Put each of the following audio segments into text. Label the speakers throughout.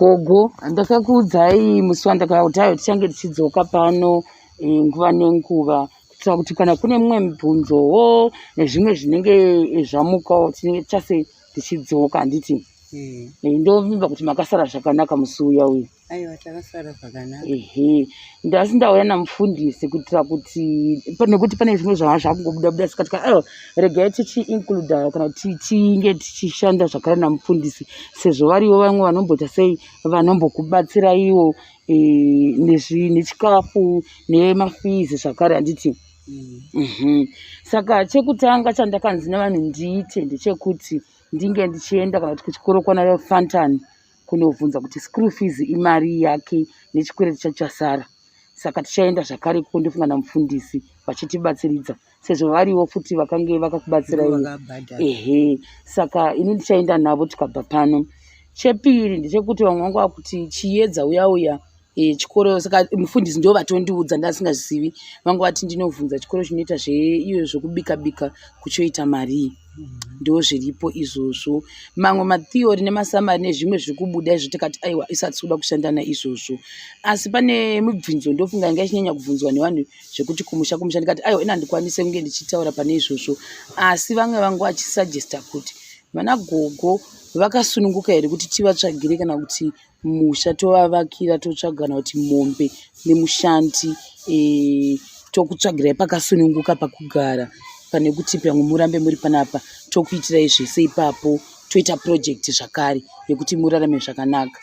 Speaker 1: Gogo, ndakakuudzai musi wandakauya kuti ayo tichange tichidzoka pano eh, nguva nenguva kuitira kuti kana kune mumwe mibvunzowo nezvimwe zvinenge eh, zvamukawo tinenge tichase tichidzoka handiti
Speaker 2: Eh,
Speaker 1: Eh, ndovimba kuti makasara zvakanaka musi uya uyu.
Speaker 2: Aiwa, takasara zvakanaka.
Speaker 1: Ehe, ndasi ndauya namufundisi kuitira kuti nekuti pane zvimwe zvava zvakungobuda buda saka tika aiwa regai tichiincluda kana kuti tinge tichishanda zvakare namufundisi sezvo varivo vamwe vanomboita sei vanombokubatsiraiwo eh, nechikafu nemafizi zvakare handiti. Saka chekutanga chandakanzi nevanhu ndiite ndechekuti ndinge ndichienda kana kuti kuchikoro kwana Fantan kunobvunza kuti school fees imari yake nechikwereti chacho chasara. Saka tichaenda zvakare ikoko ndofunga namufundisi vachitibatsiridza sezvo variwo futi vakange vakakubatsirai.
Speaker 2: Vakabhadhara.
Speaker 1: Ehe, saka ini ndichaenda navo tikabva pano. Chepiri ndechekuti vamwe vangu vakuti Chiedza uya uya e, chikoro saka mufundisi ndo vatondiudza ndasingazivi vanga vati ndinovhunza chikoro chinoita zveiyo zvokubika bika kuchoita marii ndo zviripo izvozvo mamwe matheory nemasamari nezvimwe zviri kubuda izvo tikati aiwa isati kuda kushanda naizvozvo asi pane mibvunzo ndofunga yanga ichinyanya kubvunzwa nevanhu zvekuti kumusha kumusha ndikati aiwa ini handikwanise kunge ndichitaura pane izvozvo asi vamwe vangu vachisuggesta kuti vana gogo vakasununguka here kuti tivatsvagire kana kuti musha tovavakira totsvaga kana kuti mombe nemushandi e, tokutsvagirai pakasununguka pakugara pane kuti pamwe murambe muri panapa tokuitirai zvese ipapo toita project zvakare yekuti murarame zvakanaka.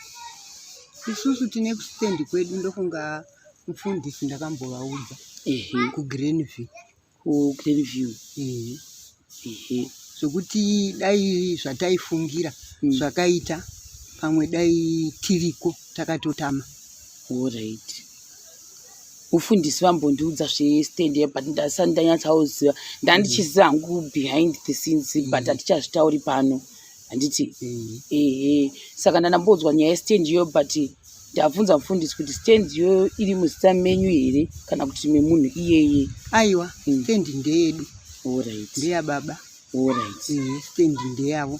Speaker 2: Isusu tine kustendi kwedu ndofunga mufundisi ndakambovaudza kuGreenview.
Speaker 1: KuGreenview.
Speaker 2: Ehe.
Speaker 1: Ehe.
Speaker 2: Zvokuti dai zvataifungira zvakaita pamwe dai tiriko takatotama.
Speaker 1: Alright. Mufundisi vambondiudza zvestand but ndasati ndanyatsaoziva ndandichiziva hangu behind the scenes but hatichazvitauri pano handiti. Ehe, saka ndandamboudzwa nyaya yestand iyoyo but ndabvunza mufundisi kuti stand iyoyo iri muzita menyu here kana kuti memunhu iyeye.
Speaker 2: Aiwa, stendi ndeyedu.
Speaker 1: Alright.
Speaker 2: Ndeyababa.
Speaker 1: Alright.
Speaker 2: Ehe, stendi ndeyavo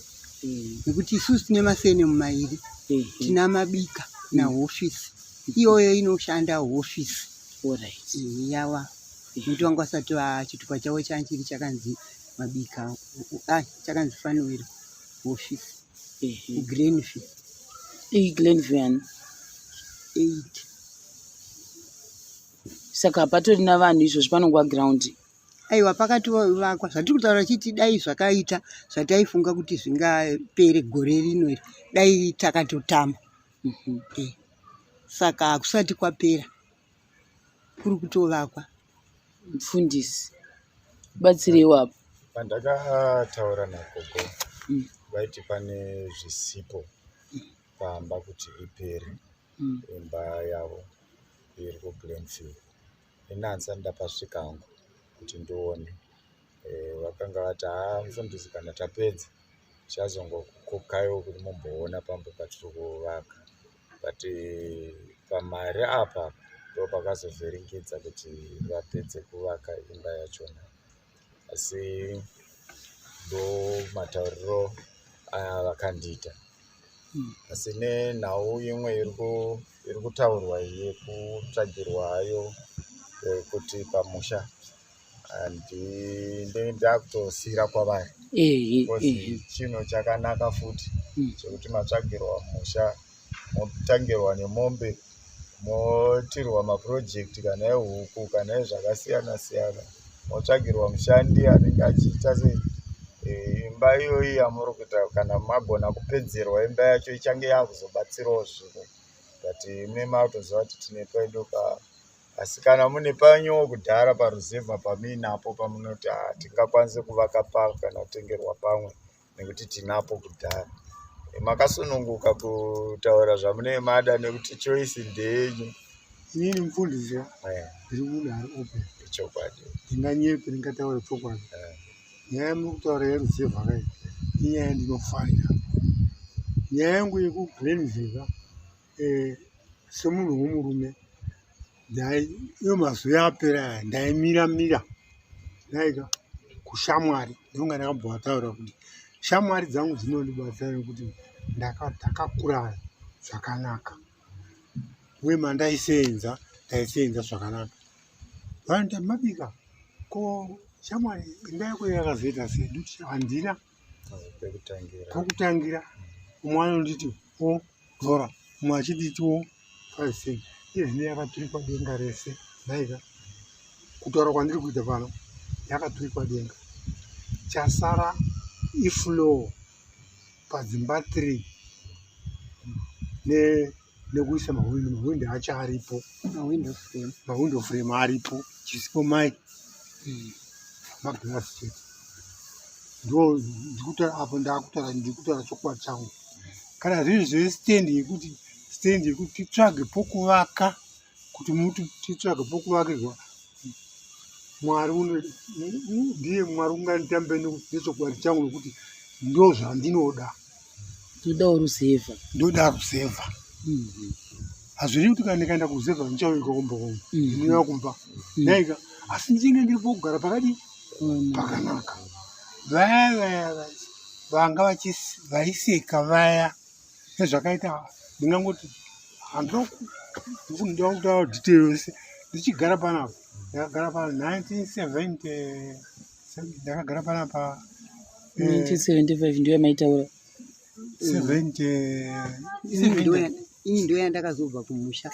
Speaker 2: nekuti isusu tine masurname mairi. Tina Mabika nahofisi iyoyo inoshanda hofisi.
Speaker 1: Alright.
Speaker 2: Ehe, yava nekuti vanga vasati chitupa chavo chanchiri chakanzi Mabika, ah, chakanzi Fanuel hofisi. KuGreenview.
Speaker 1: IGlenview yani?
Speaker 2: 8.
Speaker 1: Saka hapatorina vanhu izvozvi panongova ground?
Speaker 2: Aiwa, pakatovakwa. Zvatiri kutaura chiti dai zvakaita zvataifunga kuti zvingapere gore rino iri dai takatotama. Eh, saka hakusati kwapera, kuri kutovakwa.
Speaker 1: Mufundisi, batsireiwo apo.
Speaker 3: Pandakataura nagogo vaiti pane zvisipo pamba kuti ipere imba yavo iri kuGlenview. Ini handisati ndapasvika hangu kuti ndione. Vakanga vati haa mufundisi kana tapedza tichazongokukokaiwo kuti mumboona pamba patiri kuvaka. But pamari apa ndo pakazovhiringidza kuti vapedze kuvaka imba yachona. Asi ndo matauriro avakandiita. Asi nenhau imwe iri kutaurwa iyi yekutsvagirwa hayo kuti pamusha ndakutosiyira kwavari. Because chinhu chakanaka futi chekuti matsvagirwa musha motangirwa nemombe motirwa mapurojekiti kana ehuku kana ezvakasiyana siyana motsvagirwa mushandi anenge achiita sei imba iyoyi yamuri kuita kana magona kupedzerwa imba yacho ichange yakuzobatsirawo zvimwe but imi makutoziva kuti tine pedu pa asi kana mune panyuwo kudhara paruzevha pamuinapo pamunoti hatingakwanisi kuvaka pamwe kana kutengerwa pamwe nekuti tinapo kudhara makasununguka kutaura zvamunenge mada nekuti choice ndeyenyu.
Speaker 4: Inini mufundisi ndiri munhu ari open.
Speaker 3: Chokwadi.
Speaker 4: Ndinganyepe ndingataura chokwadi. Nyaya yamuri kutaura yeruzevha kai inyaya yandinofarira. Nyaya yangu yekuGlenview semunhu womurume iyo mazuva apera aya ndaimira mira ndaika kushamwari ndonga ndakambovataura kuti shamwari dzangu dzinondibatsira nekuti ndakakura zvakanaka uye mandaisenza ndaisenza zvakanaka. Vanoti mabika ko shamwari imba yako yakazoita sei ndoti handina pekutangira. Umwe anonditi o dhora umwe achinditi o 5 cent. Iye zvino yakaturikwa denga rese nhaika kutaura kwandiri kuita pano yakaturikwa denga. Chasara ifloor padzimba 3 nekuisa mahwindo, mahwindo acho aripo, mahwindo frame aripo, chisipo mai magirasi chete. Ndo ndikutaura apo, ndakutaura, ndikutaura chokwadi changu. Kana zviri zvestendi yekuti stendi yekuti titsvage pokuvaka, kuti muti titsvage pokuvakirwa, Mwari ndiye Mwari unganditambe nechokwadi changu nekuti ndo zvandinoda.
Speaker 1: Ndodawo ruzevha.
Speaker 4: Ndoda ruzevha. Hazvirevi kuti kana ndikaenda kuruzevha ndichauya kumba kwangu, ndinouya kumba nhaika, asi ndichinge ndiri pokugara pakadii pakanaka. Vaya vaya vanga vaiseka vaya nezvakaita, ndingangoti handina kutaura detail yose. Ndichigara panapa, ndakagara pa 1970, ndakagara panapa
Speaker 1: 1975 ndiyo yamaitaura?
Speaker 4: 70.
Speaker 2: Ini ndo yandakazobva kumusha.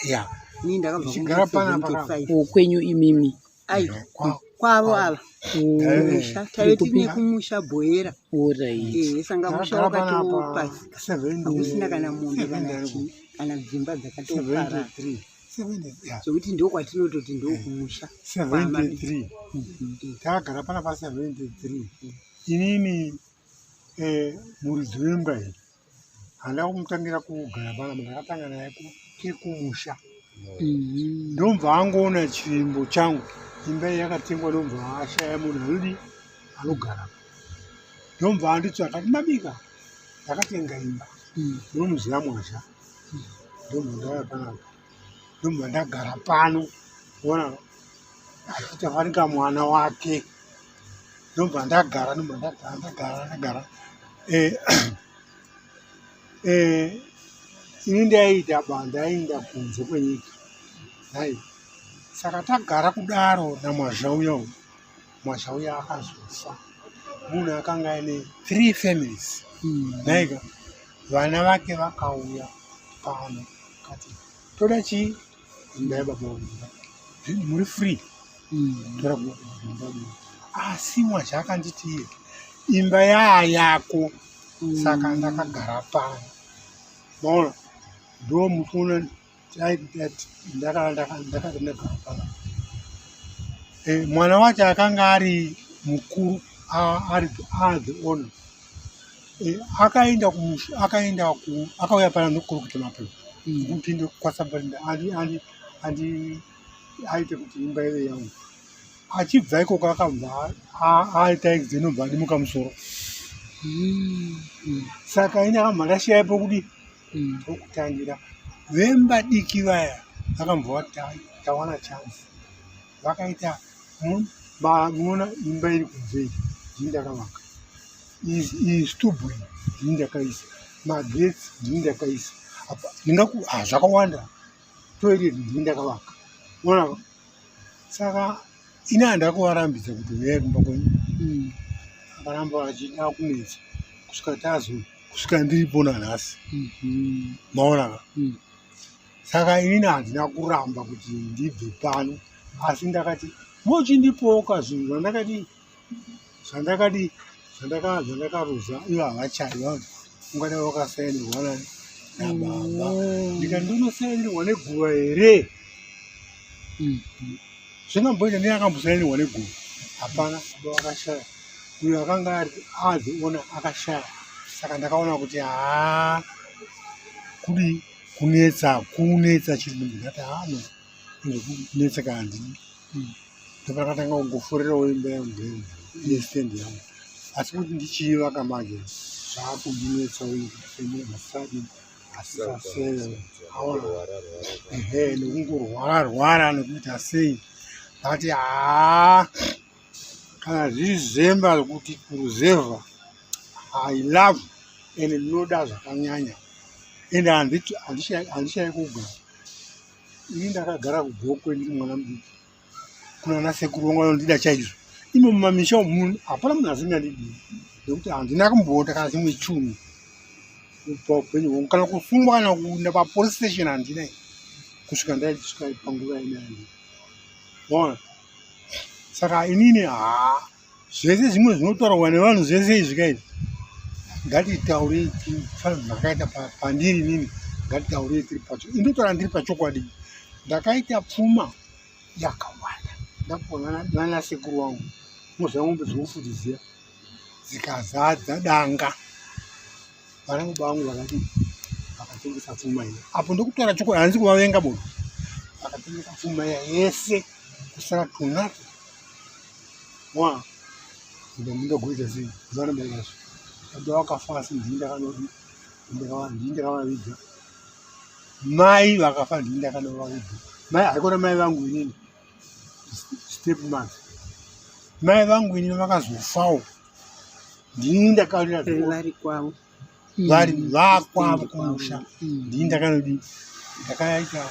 Speaker 2: Ini ndakabva
Speaker 4: Ndichigara panapa ka.
Speaker 2: 75.
Speaker 1: Kwenyu imimi?
Speaker 2: Ai, kwavo ava kumusha taive tine kumusha Bhoera. Sanga musha
Speaker 4: Ndakagara panapa
Speaker 2: wakatopasi,
Speaker 4: 70,
Speaker 2: hakusina kana mombe kana
Speaker 4: 70,
Speaker 2: chii kana dzimba dzakatoparara.
Speaker 4: 73, 70, yeah.
Speaker 2: Zvokuti ndokwatinototi ndokumusha.
Speaker 4: 73 takagara panapa 73. Inini muridzi wemba iyi handina kumutangira kugara panapa, ndakatanga naye tiri kumusha. Ndomva angoona chivimbo changu, imba iyi yakatengwa, ndomva ashaya munhu anodi anogara, ndomva anditsvaka ati, "Mabika, ndakatenga imba." Munomuziva Mwazha. Ndomva ndauya panapa, ndomva ndagara pano, ona achitafanika mwana wake, ndomva ndagara, ndomva ndagara, ndagara, ndagara. Ini ndaiita ba ndaienda kunze kwenyika nai. Saka tagara kudaro naMwazha uya uyu, Mwazha uya akazofa, munhu akanga aine three families naika. Vana vake vakauya pano kati, "Toda chii? Imba yababa vangu." "Muri free, tora imba." Asi Mwazha akanditi iye, "Imba yaa yako." Saka ndakagara pano, maona, ndo mukuona ndakati ndagara pano. Mwana wacho akanga ari mukuru, ari the owner, akaenda kumusha, akaenda akauya pano nokurukita mapepa kuti ndokwasabarinda andi aite kuti imba ive yangu. Achibva ikoko akabva aita accident, inobva adimuka musoro. Saka ini akabva ndashaya pokudi pokutangira. Vemba diki vaya vakambva vati, "Tawana chance." Vakaita munoona imba iri kunze iyi, ndini ndakavaka iyi stubhu iyi, ndini ndakaisa magetsi, ndini ndakaisa apa ndingaku zvakawanda, toilet ndini ndakavaka, ona. Saka ini handina kuvarambidza kuti uyai kumba kwenyu. Akaramba achida kunetsa kusvika tazo kusvika ndiripo nanhasi, maona ka. Saka inini handina kuramba kuti ndibve pano, asi ndakati mochindipoka zvinhu zvandakati zvandakadi zvandakaruza. Ivo havachadi, vanoti ungadai wakasainirwa nani nababa. Ndikati ndinosainirwa neguva here? Zvingamboita neakambosainirwa neguva? Hapana. Baba vakashaya, uyo akanga ari aziona akashaya. Saka ndakaona kuti haa, kudi kunetsa, kunetsa chirungu. Ndati hano kunetseka handidi. Ndopakatanga kungofurirawo imba yangu nestendi yangu, asi kuti ndichiivaka manje zvakundinetsawo semunhu asadi asisaseve, aona, ehe, nekungorwara rwara nekuita sei. Ndakati haa, kana zviri zvemba kuti kuruzevha, I love and ndinoda zvakanyanya. Ende handishayi kugara. Ini ndakagara kuGokwe ndiri mwana mudiki. Kuna nasekuru vangu vanondida chaizvo. Imo mumamisha umu hapana munhu asingandidi nekuti handina kumboota kana chimwe chunhu paupenyu hwangu kana kusungwa kana kuenda papolice station handina kusvika ndaisvika panguva inani. Waona? Saka inini haa zvese zvimwe zvinotaurwa nevanhu zvese izvi ka izvi ngatitaurei zvakaita pandiri inini ngatitaurei tiri pacho indotaura ndiri pachokwadi ndakaita pfuma yakawanda ndapuwa nanasekuru wangu moziva mombe dzomufudzi dziya dzikazadza danga vana baba vangu vakadii vakatengesa pfuma iya apo ndokutaura chokwadi handisi kuvavenga bodo vakatengesa pfuma iya yese kusara tunati wa ndingagoita sei zana maikazvo baba vakafa asi ndini ndakanodi ndini ndakavaviga mai vakafa ndini ndakanovaviga mai haikona mai vangu inini step mother mai vangu inini vakazofawo ndini ndakarira
Speaker 2: vari kwavo
Speaker 4: vari vakwavo kumusha ndini ndakanodi ndakaita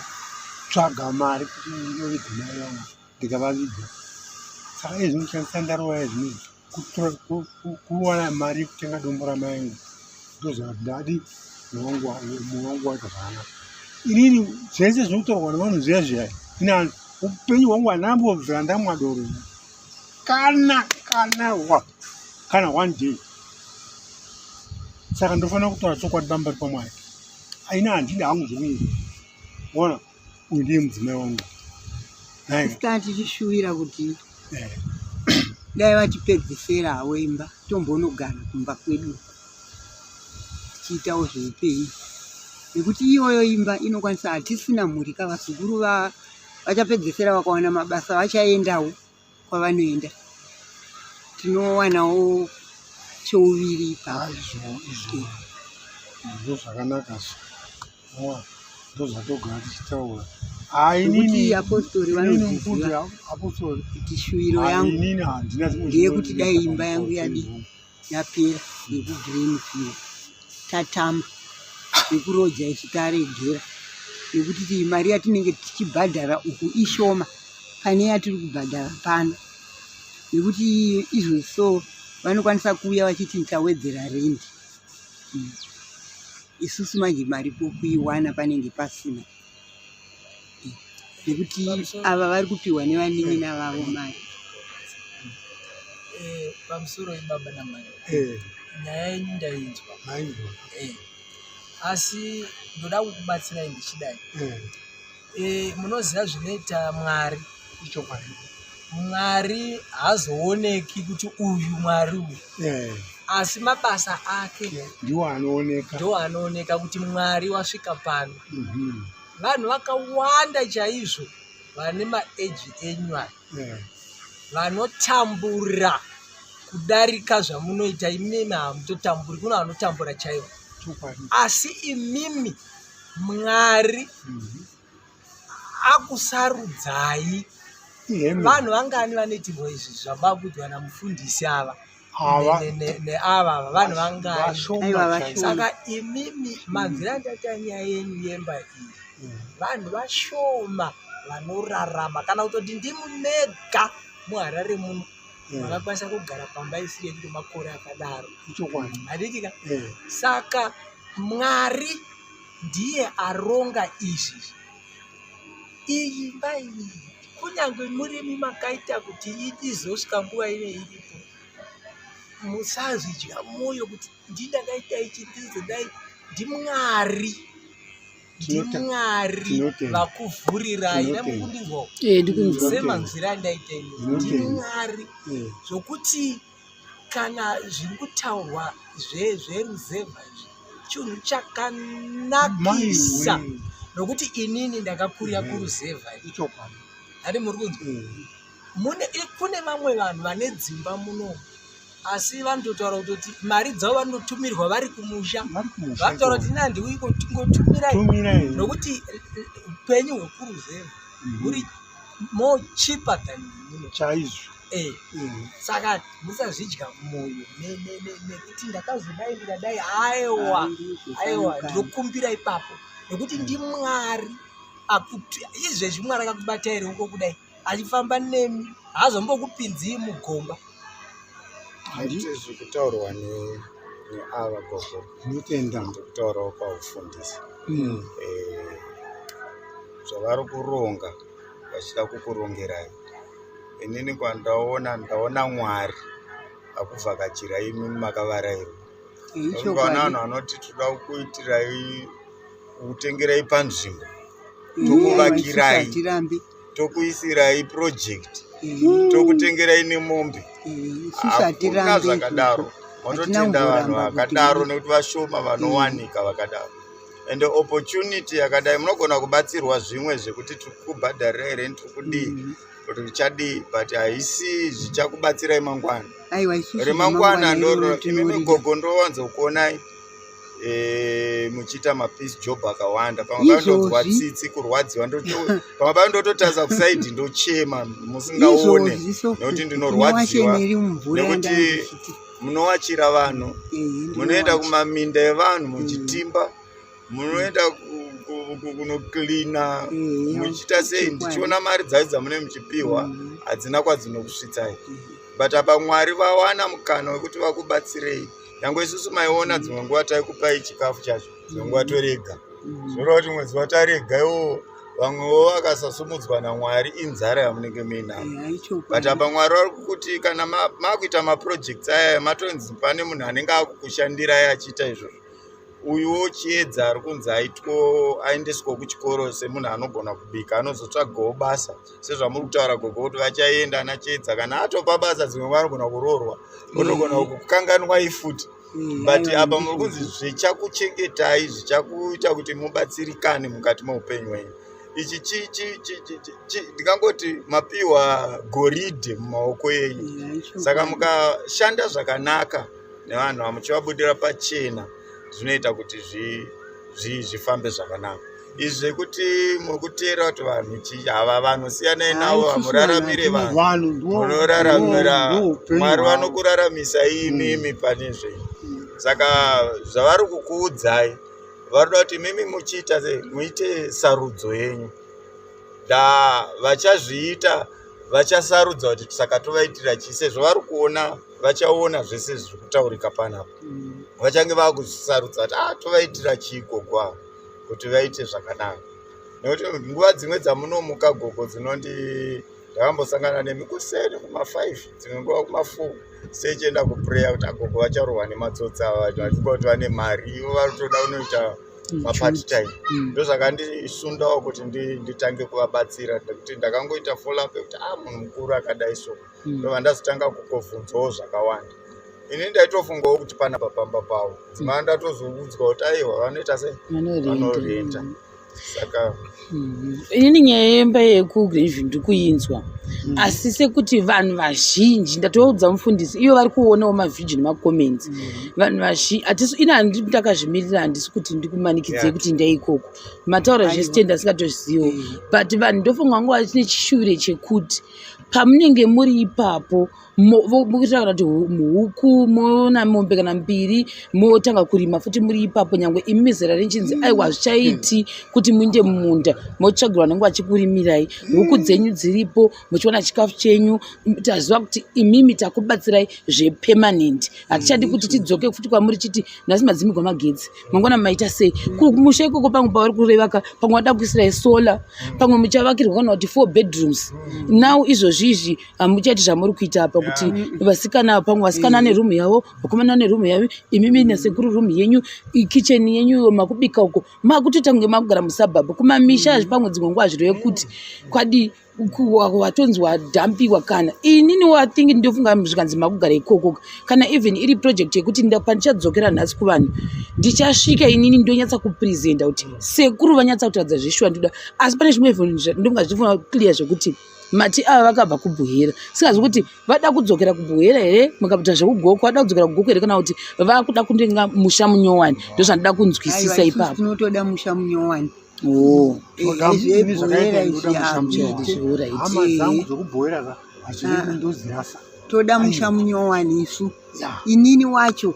Speaker 4: tsvaga mari kuti ndinoviga mai vangu ndikavaviga saka izvi zvinoshandisa ndarova yazvino kuwana mari yekutenga dombo ramai angu ndoziva kuti ndadi mwoyo wangu waita zvakanaka inini zvese zvinotaurwa nevanhu zviya zviya ina upenyu hwangu handambobvira ndamwa doro kana kana wa kana one day saka ndofanira kutaura chokwadi pamberi pamwari aina handidi hangu zvekunyika ona uyu ndiye mudzimai wangu
Speaker 2: saka tichishuvira kuti eh. dai vatipedzisera havo imba tombonogara kumba kwedu tichiitawo zveupenyu nekuti iyoyo imba inokwanisa hatisina mhuri ka vazukuru vachapedzesera vakawana mabasa vachaendawo kwavanoenda tinowanawo chouviri ipapo
Speaker 4: izvo izvo zvakanaka zvo ndozvatogara tichitaura
Speaker 2: nekuti apostori vanoziva kuti shuviro yangu ndeyekuti dai imba yangu yadi yapera yekugreenfield tatama yekuroja isu taregera nekuti mari yatinenge tichibhadhara uku ishoma pane yatiri kubhadhara pano nekuti izvozvi so vanokwanisa kuuya vachiti tawedzera rendi hmm. isusu manje mari pokuiwana panenge pasina nekuti ava vari kupiwa nevanin'ina vavo mari
Speaker 5: eh, pamusoro ibaba namai eh. nyaya yenyu ndainzwa eh, asi ndoda kukubatsirai ndichidai munoziva zvinoita mwari
Speaker 4: ichokwadi
Speaker 5: mwari haazooneki kuti uyu mwari uyu yeah. asi mabasa ake
Speaker 4: ndiwo anooneka
Speaker 5: ndiwo anooneka kuti mwari wasvika pano mm -hmm. vanhu vakawanda chaizvo vane maeji enyu aya yeah. vanotambura kudarika zvamunoita imimi hamutotamburi kuna vanotambura chaivo asi imimi mwari mm -hmm. akusarudzai vanhu vangani vanoitirwa izvi zvamakuidzwa namufundisi ava neava ava vanhu vangani saka imimi manzira andaita nyaya yenyu yemba iyi mm. vanhu vashoma vanorarama kana kutoti ndimi mega muharare muno mm. makakwanisa kugara pamba isiri yekuti makore akadaro handitika mm. saka mwari ndiye aronga izvi iyi imba iyi kunyange murimi makaita kuti izosvika nguva ine iripo musazvidya mwoyo kuti ndindakaita ichi ndizodai ndimwari ndimwari vakuvhurirai namukundinzwawo
Speaker 1: eh,
Speaker 5: semanzwira andaita ini ndimwari eh. zvokuti kana zviri kutaurwa zveruzevha izvi chinhu chakanakisa nokuti inini ndakakurira kuruzevha hati muri kunzwa mm. mune kune vamwe vanhu vane dzimba muno asi vanototaura kutoti mari dzavo vanototumirwa vari kumusha vanotaura kuti ini handiuyi ngotumirai nokuti upenyu hwekuruzevha mm. huri more cheaper than muno
Speaker 4: chaizvo
Speaker 5: Eh. Saka musazvidya mwoyo nekuti ndakazodai ndikadai aiwa aiwa ndinokumbira ipapo nekuti ndimwari izvezvi mwari akakubatai ruoko kudai achifamba nemi haazombokupinzii mugomba
Speaker 3: handiti zviri kutaurwa neava gogo
Speaker 4: ndinotenda
Speaker 3: ndikutaurawo paufundisi hmm. eh, zvavari kuronga vachida kukurongerai inini kwandaona ndaona mwari akuvhakachirai imi makavarairwa ukaona vanhu vanoti toda kukuitirai kukutengerai panzvimbo tokuvakirai tokuisirai project tokutengerai nemombe hakuna zvakadaro mototenda vanhu vakadaro nekuti vashoma vanowanika vakadaro and opportunity yakadai munogona kubatsirwa zvimwe zvekuti tiri kukubhadharirai rent tiri kudii mm. kuti tichadii but haisi zvichakubatsirai mangwana remangwana ndoro imimi gogo ndowanzokuonai e, muchiita mapeace job akawanda pamwe payo ndonzwa tsitsi kurwadziwa pamwe payo ndototarisa kusaidi ndochema musingaone nekuti ndinorwadziwa nekuti munowachira vanhu munoenda kumaminda evanhu muchitimba munoenda kunocleana muchiita sei ndichiona mari dzacho dzamune muchipiwa hadzina kwadzinokusvitsai but apa mwari vawana mukana wekuti vakubatsirei nyange isusu maiona dzimwe nguva taikupai chikafu chacho dzimwe nguva torega zvoreva kuti mwedzi watarega iwowo vamwewo vakasasumudzwa namwari inzara yamunenge muinayo but apa mwari vari kukuti kana makuita maprojects aya matonzi pane munhu anenge akukushandirai achiita izvozvo uyuwo chiedza ari kunzi aitwo aendeswa kuchikoro semunhu anogona kubika anozotsvagawo basa sezvamuri kutaura gogo kuti vachaenda ana chiedza kana atopa basa dzimwe nguva anogona kuroorwa otogona kukanganwai futi mm, but apa muri kunzi zvichakuchengetai zvichakuita kuti mubatsirikane mukati meupenyu hwenyu ichi ndingangoti mapiwa goridhe mumaoko enyu saka mukashanda zvakanaka nevanhu ava muchivabudira pachena zvinoita kuti zvifambe zvakanaka izvi zvekuti muri kuteera kuti vanhu chii hava vanhu siyanai navo hamuraramire vanhu munoraramira mwari vanokuraramisai imimi pane zvenyu saka zvavari kukuudzai vari kuda kuti imimi muchiita sei muite sarudzo yenyu da vachazviita vachasarudza kuti saka tovaitira chii sezvo vari kuona vachaona zvese zviri kutaurika panapa mm. vachange vakusarudza kuti ah tovaitira chii gogo ava kuti vaite zvakanaka nekuti nguva dzimwe dzamunomuka gogo dzinondi ndakambosangana nemi kuseni kuma5 dzimwe nguva kuma4 sechienda kupreya kuti agogo vacharohwa nematsotsi ava vachifunga kuti vane mari ivo vari kutoda kunoita mapart time mm. ndozvakandisundawo kuti nditange kuvabatsira nekuti ndakangoita follow up yekuti ah munhu mukuru akadai so mm. ndobva ndazotanga kukovhunzawo zvakawanda ini ndaitofungawo kuti panapa pamba pavo dzimai mm. ndatozoudzwa kuti aiwa vanoita sei vanorenta mm. saka
Speaker 1: mm. inini nyaya yemba yekugreenview ndikuinzwa mm. asi sekuti vanhu vazhinji ndatoudza mufundisi iyo vari kuonawo mavhidhio nemacomments mm. vanhu vazhinji hatisi ini handi ndakazvimirira handisi kuti ndikumanikidzei yeah. kuti ndai ikoko mataura zvesitend asingatozvizivo mm. but vanhu ndofunga vangu vachine chishuvire chekuti pamunenge muri ipapo mokuitira kana kuti huku moona mombe kana mbiri motanga kurima futi muri ipapo nyangwe imi mizera rechinzi mm. aiwa zvichaiti kuti muinde mumunda motsvagirwa vanenge vachikurimirai huku mm. dzenyu dziripo muchiwana chikafu chenyu taziva kuti imimi takubatsirai zvepermanent hatichadi kuti tidzoke futi kwamuri chiti nhasi madzimigwa magetsi mangwana maita sei kumusha ikoko pamwe pavari kurevaka pamwe vada kuisirai solar pamwe muchavakirwa kana kuti four bedrooms now izvozvi izvi hamuchaiti zvamuri kuita apa kuti vasikana pamwe vasikana ane room yavo vakomana ane room yavo imimi nasekuru room yenyu kitchen yenyu makubika uko makutoita kunge makugara musabhabhu kumamisha azvi pamwe dzimwe nguva zvireve kuti kwadii watonzi wadhampiwa kana inini wathingi ndofunga zvikanzi makugara ikoko kana even iri project yekuti pandichadzokera nhasi kuvanhu ndichasvika inini ndonyatsa kupresenta kuti sekuru vanyatsa kutaridza zveshuwa ndoda asi pane zvimwe ndonga zvichifanira kuclear zvekuti mati ava vakabva kubuhera singazi kuti vada kudzokera kubuhera here mukaita zvekugoko vada kudzokera kugoko here kana kuti vakuda kundenga musha munyowani ndozvandida kunzwisisa ipapo
Speaker 2: tinotoda musha munyowani
Speaker 1: Oh.
Speaker 4: Hama dzangu dzekubhoera ka Hazvirevi ndozirasa.
Speaker 2: Toda musha munyowani isu. Inini wacho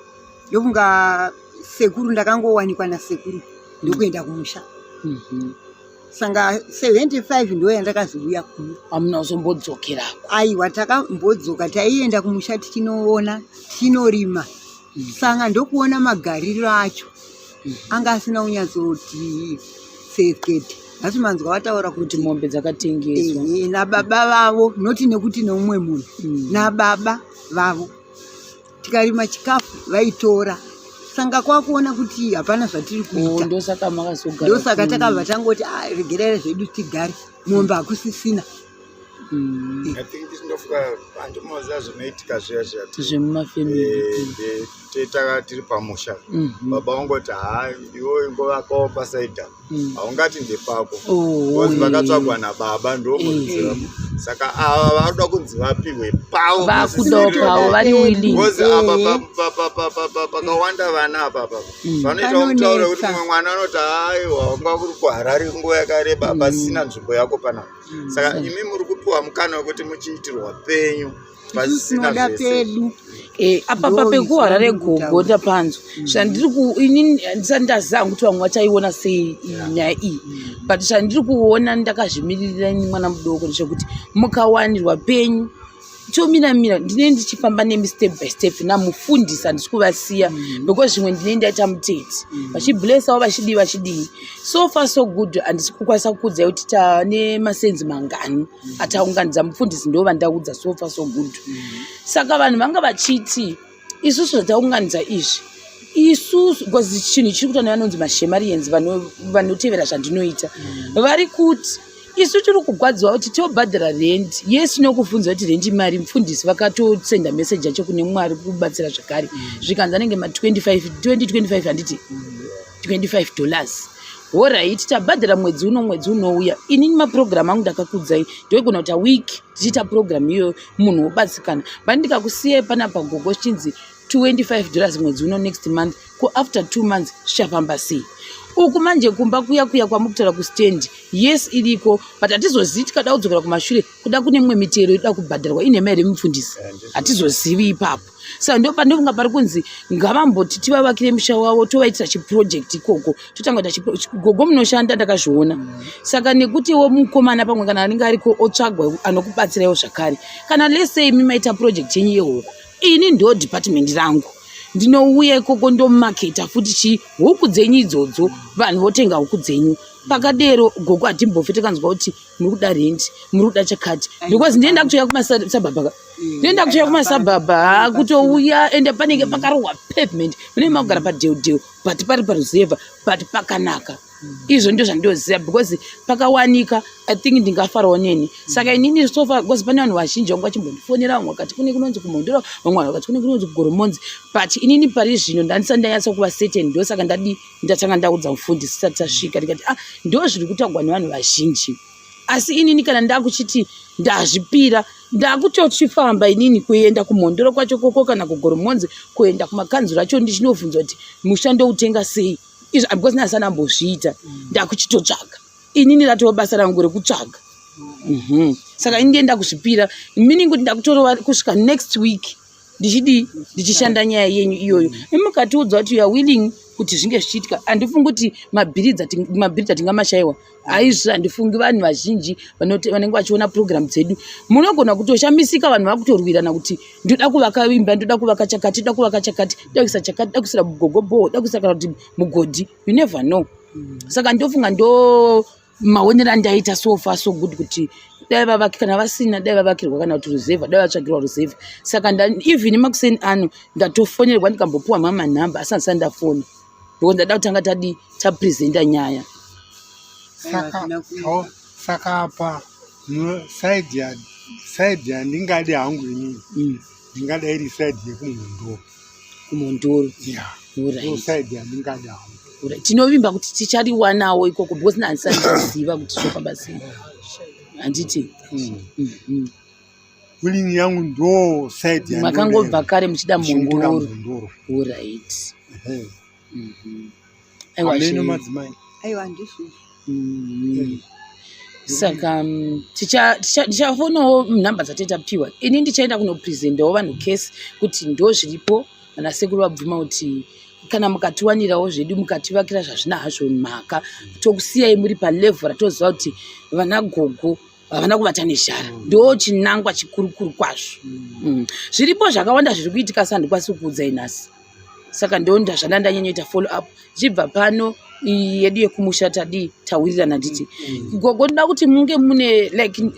Speaker 2: ndokunga sekuru ndakangowanikwa nasekuru ndokuenda kumusha. Sanga 75 ndo yandakazouya kuno.
Speaker 1: Hamuna kuzombodzokerako?
Speaker 2: Aiwa, takambodzoka, taienda kumusha tichinoona, tichinorima. Sanga ndokuona magariro acho anga asina kunyatsoti sekete. Nhasi manzwa vataura
Speaker 1: kuti mombe dzakatengeswa
Speaker 2: nababa vavo, noti nekuti neumwe munhu, nababa vavo. Tikarima chikafu vaitora, sanga kwakuona kuti hapana zvatiri kuita.
Speaker 1: Ndosaka makazogara.
Speaker 2: Ndosaka takabva tangoti, ah, regerai zvedu tigare, mombe hakusisina.
Speaker 3: I think ndinofunga handimoziva zvinoitika zviya zviya
Speaker 1: zvemumafamily.
Speaker 3: Tetaka tiri pamusha, baba vangoti, ha, iwe ingovakawo pasaidha, haungati ndepako, because vakatsvagwa nababa, ndo muridzi. Saka ava varoda kunzi vapiwe pavo.
Speaker 1: Vakudawo pavo, vari willing.
Speaker 3: Because apa pakawanda vana apa apa vanoitawo mutauro wekuti mumwe mwana anoti, aiwa, wanga kuri kuHarare nguva yakareba, pasina nzvimbo yako panapa. Saka imi muri kupiwa mukana wekuti muchiitirwa penyu pasina
Speaker 2: tinoda
Speaker 3: zvese.
Speaker 2: Pedu.
Speaker 1: Apa
Speaker 2: Ndo
Speaker 1: pekuHarare
Speaker 2: izvo
Speaker 1: gogo ndapanzwa zvandiri ku inini handisati ndaziva hangu kuti vamwe vachaiona sei iyi nyaya iyi, but zvandiri kuona ndakazvimiririra ini mwana mudoko ndechekuti mukawanirwa penyu, tomiramira, ndinenge ndichifamba nemi step by step namufundisi, handisi kuvasiya, because zvimwe ndinenge ndaita muteti vachiblesawo, vachidii vachidii. So far so good. Handisi kukwanisa kukuudzai kuti tane masenzi mangani ataunganidza, mufundisi ndo vandaudza. So far so good. Saka vanhu vanga vachiti isusu zvataunganidza izvi isusu, because chinhu chiri kuita nevanonzi maShemarians vanotevera zvandinoita, vari kuti isu tiri kugwadziwa kuti tobhadhara rendi. Yes, tinokubvunza kuti rendi mari, mufundisi vakatosenda meseji yacho kune Mwari kubatsira zvakare, zvikanzi anenge ma25 2025, handiti $25? Alright, tabhadhara mwedzi uno, mwedzi unouya inini mapurogiramu angu ndakakudzai, ndoigona kuita week tichiita purogiramu iyoyo, munhu wobatsikana. But ndikakusiyai panapa gogo, zvichinzi $25 mwedzi uno, next month ko after 2 months zvichafamba sei? Uku manje kumba kuya kuya kwamukutaura kustand, yes, iriko, but hatizozivi tikada kudzokera kumashure, kuda kune mimwe mitero inoda kubhadharwa inhema here, mufundisi? Hatizozivi ipapo. Saka ndo pandofunga pari kunzi ngavamboti tivavakire musha wavo, tovaitira chiproject ikoko, totanga kuita. Gogo munoshanda, ndakazviona. Saka nekutiwo mukomana pamwe kana anenge ariko otsvagwa anokubatsiraiwo zvakare, kana lesei imi maita project yenyu yehuku, ini ndo department rangu, ndinouya ikoko ndomaketa futi chi huku dzenyu idzodzo, vanhu votenga huku dzenyu. Pakadero gogo hatimbofi takanzwa kuti muri kuda rendi, muri kuda chakati, because ndinoenda kutouya kumasabhabha, ndinoenda kutouya kumasabhabha kutouya, ende panenge pakarohwa pavement, munenge makugara padheudheu, but pari paruzevha, but pakanaka. Izvo ndo zvandinoziva, because pakawanika, I think ndingafarawo neni. Saka inini so far, because pane vanhu vazhinji vangu vachimbondifonera, vamwe vakati kune kunonzi kuMhondoro, vamwe vanhu vakati kune kunonzi kuGoromonzi, but inini pari zvino ndandisati ndanyatsa kuva certain. Ndosaka ndadi ndatanga ndaudza mufundisi tisati tasvika, ndikati, ah, ndo zviri kutaurwa nevanhu vazhinji, asi inini kana ndakuchiti ndazvipira, ndakutochifamba inini kuenda kuMhondoro kwacho koko kana kuGoromonzi, kuenda kumakanzuro acho, ndichinobvunza kuti musha ndoutenga sei izvo, because ndasana ambozviita. Ndakuchitotsvaga inini, ratova basa rangu rekutsvaga. Saka ini ndienda kuzvipira, meaning kuti ndakutorova kusvika next week ndichidii, ndichishanda nyaya yenyu iyoyo. Imukatiudza kuti you are willing kuti zvinge zvichiitika, handifungi kuti mabhiridha tingamashayiwa. Aizvi handifungi vanhu vazhinji vanenge vachiona purogiramu dzedu, munogona kutoshamisika vanhu vakutorwirana kuti ndoda kuvaka imba, ndoda kuvaka chakati, ndoda kuvaka chakati, ndoda kuisa chakati, ndoda kuisira gogo bhoho, ndoda kuisa kana kuti mugodhi, you never know. Saka ndofunga ndo maonero andaita. So far so good, kuti dai vavaki, kana vasina dai vavakirwa, kana kuti ruzevha dai vatsvagirwa ruzevha. Saka even makuseni ano ndatofonerwa, ndikambopiwa mamanhamba, asi handisati ndafona because ndada kutanga tadi tapresenta nyaya.
Speaker 4: Saka apa side yandingadi hangu inini, ndingada iri side yekuMhondoro.
Speaker 1: KuMhondoro.
Speaker 4: Ya, ndo side yandingadi hangu.
Speaker 1: Alright. Tinovimba kuti tichariwanawo ikoko, because handisati ndaziva kuti zvofamba sei, handiti?
Speaker 4: Willing yangu ndo side yandinoda.
Speaker 1: Makangobva kare muchida
Speaker 4: Ndichingoda
Speaker 1: Mhondoro.
Speaker 4: Mhondoro.
Speaker 1: Alright.
Speaker 4: Ehe.
Speaker 1: Aiwa.
Speaker 4: Hameno madzimai.
Speaker 2: Aiwa, ndizvozvo.
Speaker 1: Saka ndichafonawo nhamba dzatee tapiwa. Ini ndichaenda kunopresentawo vanhu case kuti ndo zviripo. Vana sekuru vabvuma kuti kana mukatiwanirawo zvedu mukativakira zvazvina hazvo mhaka, tokusiyai muri palevhel ratoziva kuti vana gogo havana kubata nezhara. Ndo chinangwa chikurukuru kwazvo. Zviripo zvakawanda zviri kuitika, sa handikwanisi kukuudzai nhasi. Saka ndo zvanda ndanyanyoita follow up chibva pano. Iyi yedu yekumusha tadii, tawirirana. Nditi gogo, ndoda kuti munge mune like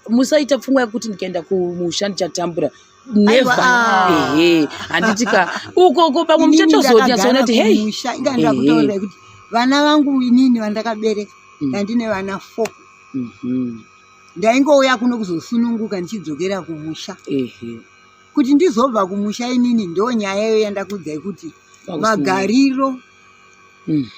Speaker 1: musaita pfungwa yekuti ndikaenda kumusha ndichatambura. Never.
Speaker 2: Aiwa.
Speaker 1: Ehe, handiti ka ukoko pamwe muchatozonyatsoona kuti hei.
Speaker 2: Musha inga ndakutaurira kuti vana vangu inini vandakabereka, ndandine vana 4. Ndaingouya kuno kuzosununguka ndichidzokera kumusha. Kuti ndizobva kumusha inini, ndo nyaya iyo yandakuudzai kuti magariro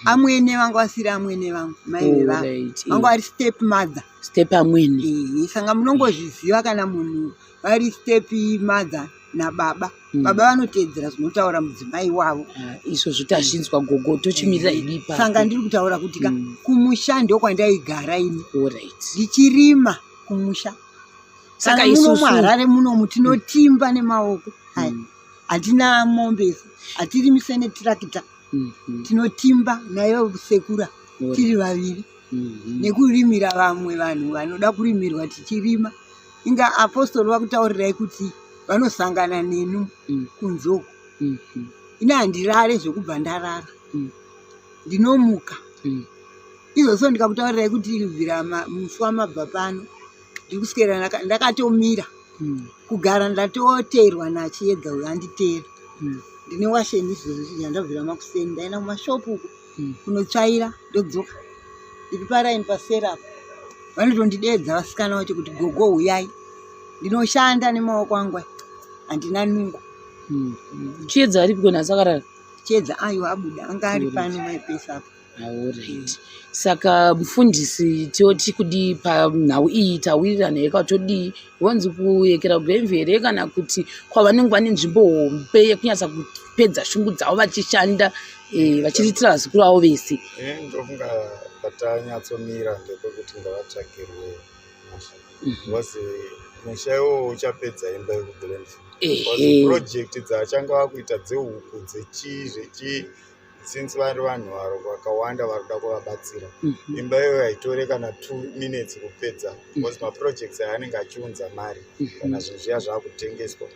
Speaker 2: amwene vangu vasiri amwene vangu, mai vevangu vangu vari step mother.
Speaker 1: Step amwene.
Speaker 2: Ehe, saka munongozviziva kana munhu vari step mother nababa, baba vanoteedzera zvinotaura mudzimai wavo.
Speaker 1: Ah, izvozvo tazvinzwa gogo, tochimirira idi ipapo.
Speaker 2: Saka ndiri kutaura kuti ka kumusha ndokwandaigara ini, ndichirima kumusha.
Speaker 1: Saka
Speaker 2: Kana muno
Speaker 1: isusu
Speaker 2: muHarare munomu tinotimba nemaoko. Hai, hatina mombe isu, hatirimise netirakita. Tinotimba nayo sekura tiri vaviri nekurimira vamwe vanhu vanoda kurimirwa tichirima. Inga apostori vakutaurirai kuti vanosangana nenu kunze uku. Ini handirare zvekubva ndarara, ndinomuka. Izvozvo ndikakutaurirai kuti bvira musi wamabva pano ndiri kuswera ndakatomira kugara, ndatoteerwa naChiedza uyo anditeera. Ndine washeni izvozvi yandabvira makuseni, ndaenda kumashopu uku kunotsvaira, ndodzoka ndiri paraini pasera apo, vanotondidedza vasikana vacho kuti gogo huyai. Ndinoshanda nemaoko angu aya, handina nungo.
Speaker 1: Chiedza aripi nhasi, akarara?
Speaker 2: Chiedza aiwa, abuda, anga ari pano maipesa apo.
Speaker 1: Alright. Saka mufundisi, toti kudii panhau iyi? Tawirirana here kana todii? Vonzi kuyekera Glenview here, kana kuti kwavanenge vane nzvimbo hombe yekunyatsa kupedza shungu dzavo vachishanda, vachiriritira vazukuru vavo vese?
Speaker 3: Ndofunga patanyatsomira ndepekuti ngavatsvagirwe musha, because musha iwowo uchapedza imba yekuGlenview. Because project dzaachange vakuita dzehuku, dzechii zvechii, since vari vanhu vakawanda vari kuda kuvabatsira, imba iyoyo haitore kana 2 minutes kupedza, because maprojects aya anenge achiunza mari. Kana zvinhu zviya zvaakutengeswa,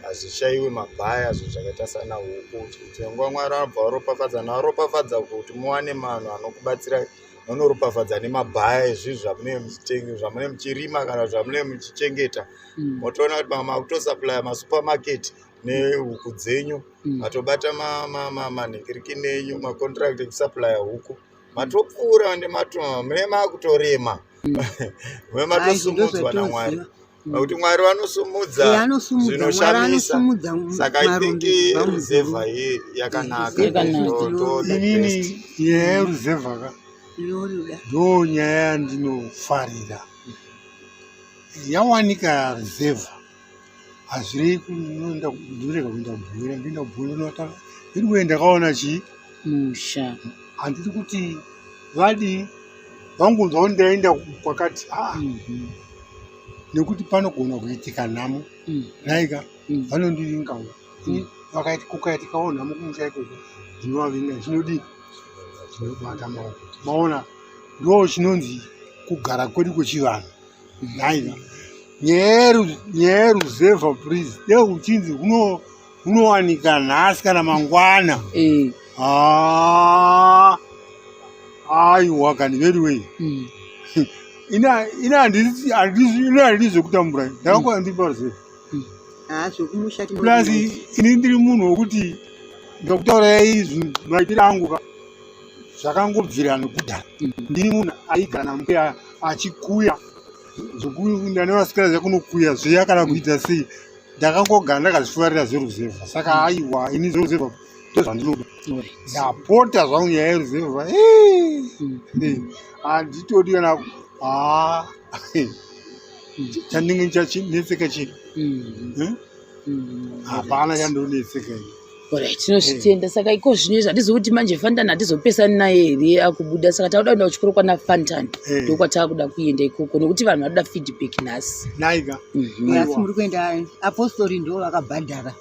Speaker 3: hazvishayiwi mabhaya, zvinhu zvakaita sana huku. Nguva Mwari anobva varopafadza navaropafadza kuti muwane vanhu vanokubatsirai, vanoropafadza nemabhaya ezvinhu zvamunenge muchirima kana zvamunenge muchichengeta. Motoona kuti makutosupply masupermarket nehuku dzenyu, matobata manhingirikini enyu, macontract ekusupplya huku, matopfuura mune makutorema, mune matosumudzwa naMwari, nekuti Mwari vanosumudza
Speaker 2: Anosumudza, Mwari.
Speaker 3: Zvinoshamisa.
Speaker 2: Anosumudza
Speaker 3: Saka I think
Speaker 2: marombe kubva
Speaker 3: ruzevha iyi yakanaka.
Speaker 1: Yakanaka.
Speaker 3: Ndo the best.
Speaker 4: Inini nyaya yeruzevha ka
Speaker 2: Ndinoruda.
Speaker 4: ndo nyaya yandinofarira. Yawanika ruzevha, hazvirei kunoenda, ndinorega kuenda kuBuhera, ndoenda kuBuhera notanga anyway. Ndakaona chii?
Speaker 1: Musha.
Speaker 4: Handiti kuti vadii, vangunzwa kuti ndaenda kwakati aa, nekuti panogona kuitika nhamo. Naika vanondivingawo. Vakaiti kukaitikawo nhamo kumusha ikoko, ndinovavinga. Zvinodii? Zvinobata maoko. Maona, ndo chinonzi kugara kwedu kwechivanhu. Naika nyaya yeruzevha, please, dei uchinzi hunowanika nhasi kana mangwana. Ah, aiwa kani, very ina handisi zvekutambura, ndakakwana ndiri paruzevha.
Speaker 2: Ah, zvekumusha.
Speaker 4: Plus ini ndiri munhu wokuti ndakutaurirai maitiro angu ka, zvakangobvira nekudhara. Ndiri munhu aigara nambuya achikuya, zvokuenda nevasikana zvakunokuya zviya kana kuita sei. Ndakangogara ndakazvifarira zveruzevha. Saka aiwa, ini zveruzevha ndozvandinoda. Ndapota zvangu, nyaya yeruzevha handitodi kana haa chandinge chachinetseka chii. Hapana chandonetseka ini.
Speaker 1: Alright, tinozvitenda. Saka iko zvino izvi handizivi kuti manje Fantan hatizopesani naye here akubuda. Saka takuda kuenda kuchikoro kwana Fantan. Ndokwatakuda kuenda ikoko nekuti vanhu vanoda feedback nhasi.
Speaker 4: Naika.
Speaker 2: Asi muri kuenda apostori ndo vakabhadhara.